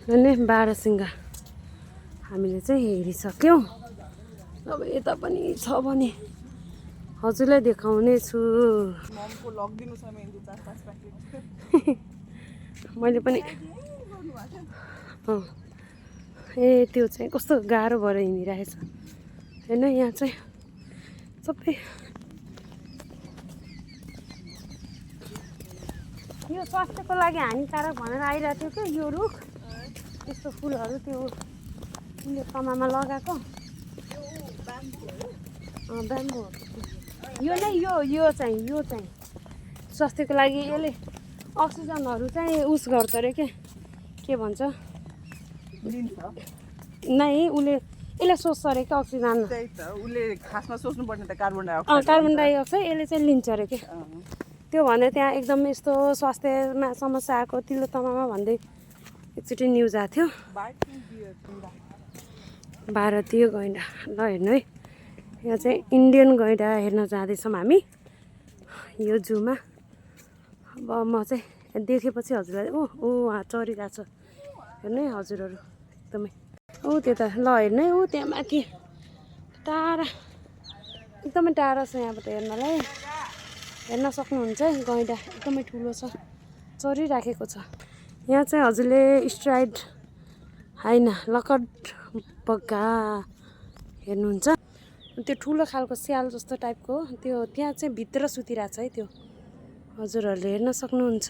अनि 12 सिंगा हामीले चाहिँ हेरिसक्यौँ। अब यता पनि छ भने हजुरलाई देखाउने छु। मैले पनि ए त्यो चाहिँ कस्तो गाह्रो भएर हिँडिरहेछ होइन। यहाँ चाहिँ सबै यो स्वास्थ्यको लागि हानिकारक भनेर आइरहेको थियो क्या यो रुख। त्यस्तो फुलहरू त्यो उनले कमामा लगाएको ब्याम्बो यो नै यो चाहिँ स्वास्थ्यको लागि यसले अक्सिजनहरू चाहिँ उस गर्छ अरे के भन्छ नै उसले यसले सोच्छ अरे क्या अक्सिजन। उसले खासमा सोच्नु पर्ने त कार्बन डाइअक्साइड यसले चाहिँ लिन्छ अरे के। त्यो भने त्यहाँ एकदम यस्तो स्वास्थ्यमा समस्या आएको तिलोत्तमामा भन्दै एकचोटि न्युज आएको थियो। भारतीय गैँडा ल हेर्नु है, यहाँ चाहिँ इन्डियन गैँडा हेर्न जाँदैछौँ हामी यो जूमा। अब म चाहिँ देखेपछि हजुरलाई वहाँ चरिरहेको छ हेर्नु है हजुरहरू एकदमै। त्यता ल हेर्नु है त्यहाँ माथि टाढा एकदमै टाढा छ यहाँबाट हेर्नलाई। हेर्न सक्नुहुन्छ है गैँडा एकदमै ठुलो छ चरिराखेको छ। यहाँ चाहिँ हजुरले स्ट्राइड होइन लकड बग्गा हेर्नुहुन्छ। त्यो ठुलो खालको स्याल जस्तो टाइपको त्यो त्यहाँ चाहिँ भित्र सुतिरहेको छ है त्यो हजुरहरूले हेर्न सक्नुहुन्छ।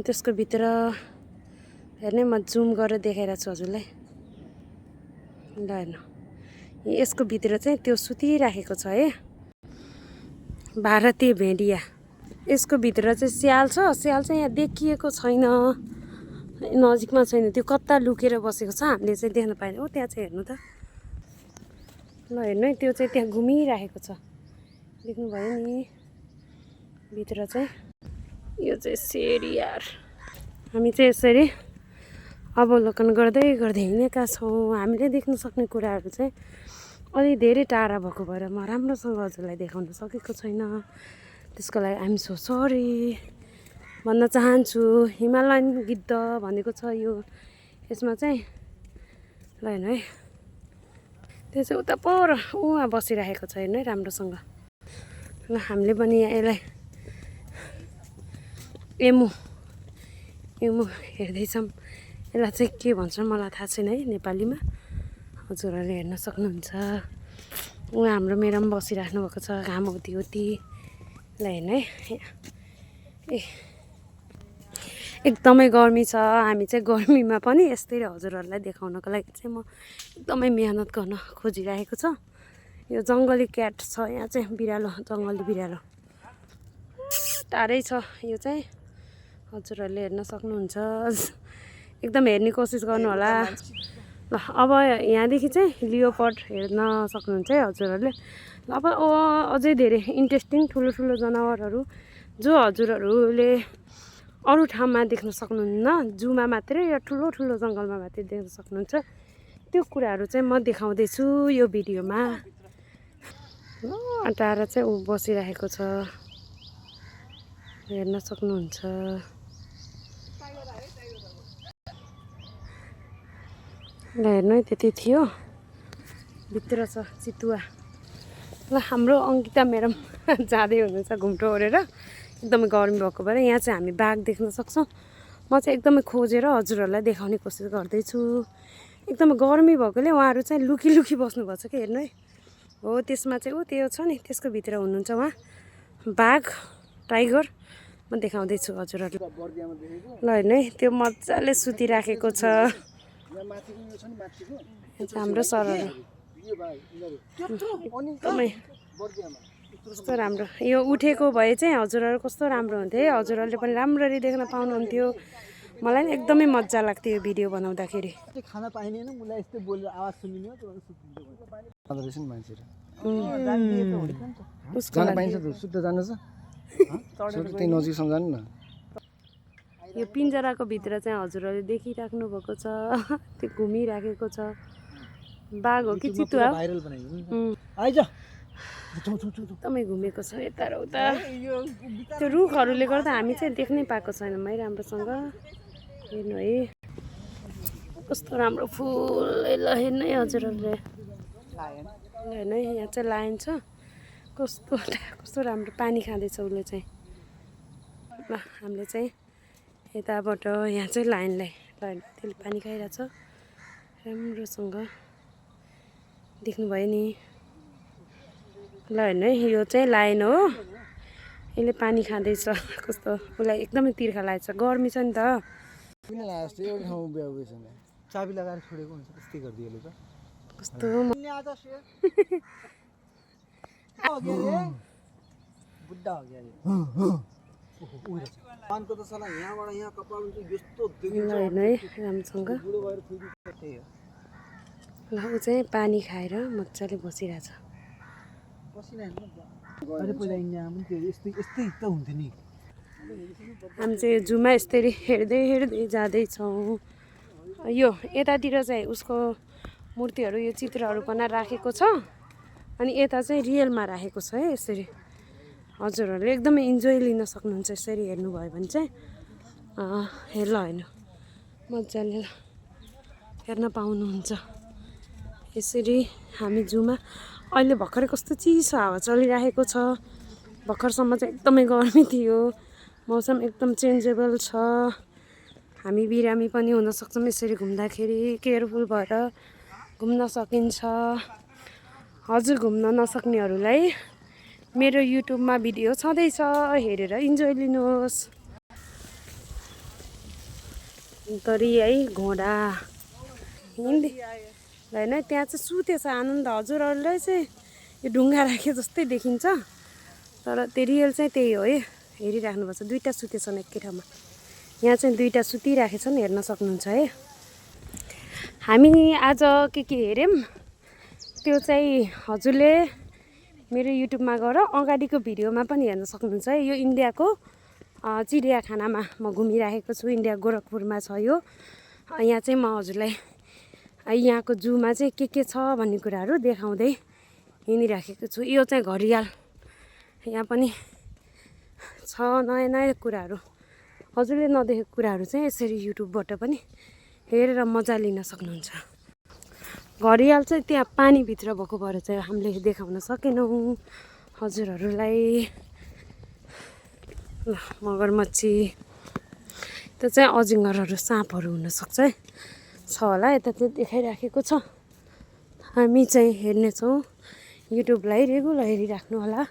त्यसको भित्र हेर्ने म जुम गरेर देखाइरहेको छु हजुरलाई ल हेर्नु। यसको भित्र चाहिँ त्यो सुतिराखेको छ है भारतीय भेडिया। यसको भित्र चाहिँ स्याल छ। स्याल चाहिँ यहाँ देखिएको छैन, नजिकमा छैन, त्यो कता लुकेर बसेको छ हामीले चाहिँ देख्न पाएन। त्यहाँ चाहिँ हेर्नु त ल हेर्नु है त्यो चाहिँ त्यहाँ घुमिराखेको छ देख्नुभयो नि भित्र चाहिँ। यो चाहिँ सेरियार हामी चाहिँ यसरी अवलोकन गर्दै हिँडेका छौँ। हामीले देख्न सक्ने कुराहरू चाहिँ अलि धेरै टाढा भएको भएर म राम्रोसँग हजुरलाई देखाउन सकेको छैन। त्यसको लागि आइएम सो सरी भन्न चाहन्छु। हिमालयन गिद्ध भनेको छ यो यसमा चाहिँ ल हेर्नु है त्यो चाहिँ उता पर उहाँ बसिराखेको छ हेर्नु है राम्रोसँग। ल हामीले पनि यहाँ यसलाई एमु हेर्दैछौँ। यसलाई चाहिँ के भन्छ मलाई थाहा छैन है नेपालीमा, हजुरहरूले हेर्न सक्नुहुन्छ। उहाँ हाम्रो मेरोमा बसिराख्नु भएको छ घाम होती ल हेर्नु है। एकदमै गर्मी छ। हामी चाहिँ गर्मीमा पनि यस्तै हजुरहरूलाई देखाउनको लागि चाहिँ म एकदमै मेहनत गर्न खोजिरहेको छ। यो जङ्गली क्याट छ यहाँ चाहिँ बिरालो, जङ्गली बिरालो टाढै छ। यो चाहिँ हजुरहरूले हेर्न सक्नुहुन्छ। एकदम हेर्ने कोसिस गर्नु होला। ल अब यहाँदेखि चाहिँ लियोपर्ड हेर्न सक्नुहुन्छ है हजुरहरूले। अब अझै धेरै इन्ट्रेस्टिङ ठुलो जनावरहरू जो हजुरहरूले अरू ठाउँमा देख्न सक्नुहुन्न, जूमा मात्रै या ठुलो जङ्गलमा मात्रै देख्न सक्नुहुन्छ, त्यो कुराहरू चाहिँ म देखाउँदैछु यो भिडियोमा। टाढा चाहिँ ऊ बसिरहेको छ हेर्न सक्नुहुन्छ। ल हेर्नु है त्यति थियो, भित्र छ चितुवा। ल हाम्रो अङ्किता म्याडम जाँदै हुनुहुन्छ घुम्टो ओरेर, एकदमै गर्मी भएको भएर। यहाँ चाहिँ हामी बाघ देख्न सक्छौँ। म चाहिँ एकदमै खोजेर हजुरहरूलाई देखाउने कोसिस गर्दैछु। एकदमै गर्मी भएकोले उहाँहरू चाहिँ लुकी बस्नुभएको छ कि हेर्नु है। हो त्यसमा चाहिँ त्यो छ नि त्यसको भित्र हुनुहुन्छ उहाँ बाघ टाइगर। म देखाउँदैछु हजुरहरूलाई ल हेर्नु है त्यो मजाले सुतिराखेको छ हाम्रो सरहरू। एकदमै कस्तो राम्रो यो उठेको भए चाहिँ हजुरहरू कस्तो राम्रो हुन्थ्यो है। हजुरहरूले पनि राम्ररी देख्न पाउनुहुन्थ्यो। मलाई पनि एकदमै मजा लाग्थ्यो यो भिडियो बनाउँदाखेरि। खाना पाइँदैन मलाई यस्तै बोलेर आवाज सुनिनु सुत्न जानु छ त्यही नजिकसँग जानु न। यो पिन्जराको भित्र चाहिँ हजुरहरूले देखिराख्नु भएको छ त्यो घुमिराखेको छ बाघ हो कि चितुवा। एकदमै घुमेको छ यता र उता यो त्यो रुखहरूले गर्दा हामी चाहिँ देख्नै पाएको छैनौँ है राम्रोसँग हेर्नु है कस्तो राम्रो फुल ल हेर्नु है हजुरहरूले लायन हेर्नु है यहाँ चाहिँ लाइन छ कस्तो राम्रो पानी खाँदैछ उसले चाहिँ ल हामीले चाहिँ यताबाट यहाँ चाहिँ लाइनलाई ल त्यसले पानी खाइरहेछ राम्रोसँग देख्नुभयो नि ल हेर्नु है यो चाहिँ लाइन हो यसले पानी खाँदैछ कस्तो उसलाई एकदमै तिर्खा लागेको छ गर्मी छ नि त किन लाग्यो जस्तो एउटा ठाउँमा बिहा उयो छैन चाबी लगाएर छोडेको हुन्छ त्यस्तै गरिदियो त कस्तो बुढा हो गया पानको त सला यहाँबाट यहाँ कपाल हुन्छ यस्तो ल हेर्नु है राम्रोसँग बुढो भएर फेरि त्यही हो ल ऊ चाहिँ पानी खाएर मजाले बसिरहेछ अरे पहिला यहाँ पनि त्यो यस्तै त हुन्थ्यो नि हामी चाहिँ जूमा यसरी हेर्दै जाँदैछौँ यो यतातिर चाहिँ उसको मूर्तिहरू यो चित्रहरू बनाएर राखेको छ अनि यता चाहिँ रियलमा राखेको छ है यसरी हजुरहरूले एकदमै इन्जोय लिन सक्नुहुन्छ यसरी हेर्नुभयो भने चाहिँ हेर्नु मजाले हेर्न पाउनुहुन्छ यसरी हामी जूमा अहिले भर्खरै कस्तो चिसो हावा चलिरहेको छ भर्खरसम्म चाहिँ एकदमै गर्मी थियो मौसम एकदम चेन्जेबल छ हामी बिरामी पनि हुन सक्छौँ यसरी घुम्दाखेरि केयरफुल भएर घुम्न सकिन्छ हजुर घुम्न नसक्नेहरूलाई मेरो युट्युबमा भिडियो छँदैछ हेरेर इन्जोय लिनुहोस् तरी है घोडा हिँड्दै होइन त्यहाँ चाहिँ सुतेछ आनन्द हजुरहरूलाई चाहिँ यो ढुङ्गा राखे जस्तै देखिन्छ तर त्यो रियल चाहिँ त्यही हो है हेरिराख्नुपर्छ दुईवटा सुतेछन् एकै ठाउँमा यहाँ चाहिँ दुईवटा सुतिराखेछन् हेर्न सक्नुहुन्छ है हामी आज के हेऱ्यौँ त्यो चाहिँ हजुरले मेरो युट्युबमा गएर अगाडिको भिडियोमा पनि हेर्न सक्नुहुन्छ है यो इन्डियाको चिडियाखानामा म घुमिराखेको छु इन्डिया गोरखपुरमा छ यो यहाँ चाहिँ म हजुरलाई यहाँको जूमा चाहिँ के छ भन्ने कुराहरू देखाउँदै हिँडिराखेको छु यो चाहिँ घडियाल यहाँ पनि छ नयाँ कुराहरू हजुरले नदेखेको कुराहरू चाहिँ यसरी युट्युबबाट पनि हेरेर मजा लिन सक्नुहुन्छ घडियाल चाहिँ त्यहाँ पानीभित्र भएको भएर चाहिँ हामीले देखाउन सकेनौँ हजुरहरूलाई ल मगरमच्छी त्यो चाहिँ अजिङ्गरहरू साँपहरू हुनसक्छ है छ होला यता चाहिँ देखाइराखेको छ हामी चाहिँ हेर्नेछौँ युट्युबलाई रेगुलर हेरिराख्नु होला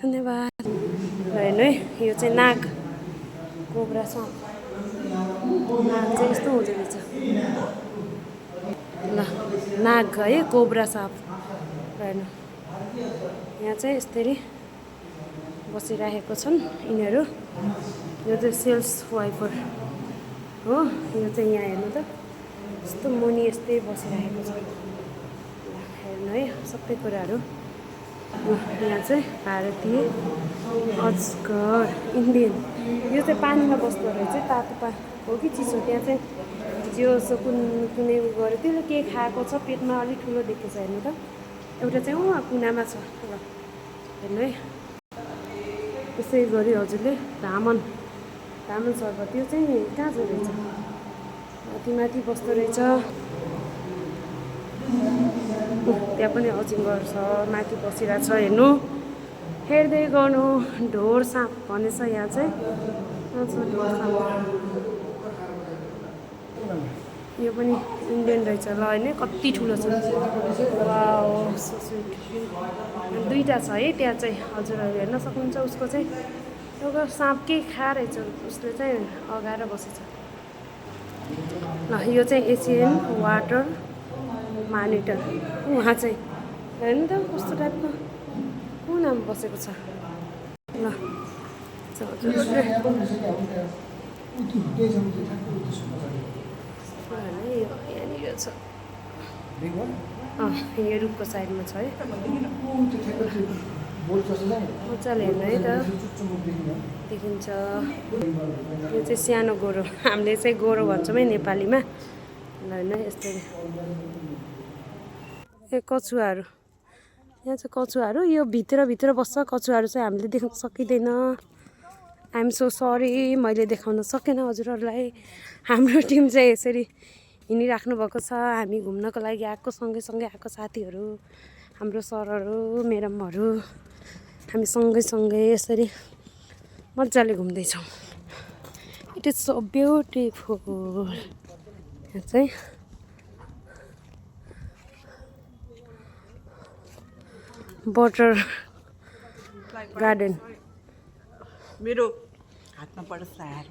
धन्यवाद हेर्नु है यो चाहिँ नाग कोब्रा साँप नाग चाहिँ यस्तो हुँदो रहेछ ल नाग है कोब्रा साँप हेर्नु यहाँ चाहिँ यसरी बसिराखेको छन् यिनीहरू यो चाहिँ सेल्स वाइपर हो यो चाहिँ यहाँ हेर्नु त यस्तो मुनि यस्तै बसिरहेको छ हेर्नु है सबै कुराहरू यहाँ चाहिँ भारतीय अजगर इन्डियन यो चाहिँ पानीमा बस्दो रहेछ तातो हो कि चिसो त्यहाँ चाहिँ जियोसो कुनै उ गऱ्यो त्यसले के खाएको छ पेटमा अलिक ठुलो देखेको छ हेर्नु त एउटा चाहिँ वहाँ कुनामा छ ल हेर्नु है त्यसै गरी हजुरले धामन सर्प त्यो चाहिँ कहाँ छ रहेछ माथि बस्दो रहेछ त्यहाँ पनि अजिङ्गर छ माथि बसिरहेको छ हेर्नु हेर्दै गर्नु ढोर साँप भनेछ यहाँ चाहिँ ढोर साँप यो पनि इन्डियन रहेछ ल होइन कति ठुलो छ वाउ सो स्विट दुईवटा छ है त्यहाँ चाहिँ हजुरहरू हेर्न सक्नुहुन्छ उसको चाहिँ एउटा साँप केही खा रहेछ उसले चाहिँ अगाएर बसेछ ल यो चाहिँ एसियन वाटर मानिटर उहाँ चाहिँ हेर्नु त कस्तो टाइपको कुनामा बसेको छ ल यहाँनिर छ यो रुखको साइडमा छ है मजाले हेर्नु है त देखिन्छ यो चाहिँ सानो गोरो हामीले चाहिँ गोरो भन्छौँ है नेपालीमा ल हेर्नु है यस्तै ए कछुवाहरू यहाँ चाहिँ कछुवाहरू यो भित्र बस्छ कछुवाहरू चाहिँ हामीले देख्न सकिँदैन आइएम सो सरी मैले देखाउन सकेन हजुरहरूलाई हाम्रो टिम चाहिँ यसरी हिँडिराख्नु भएको छ हामी घुम्नको लागि आएको सँगै आएको साथीहरू हाम्रो सरहरू म्याडमहरू हामी सँगै यसरी मजाले घुम्दैछौँ इट इज सो ब्युटिफुल यहाँ चाहिँ बटर गार्डन मेरो हातमा पडोस् आएर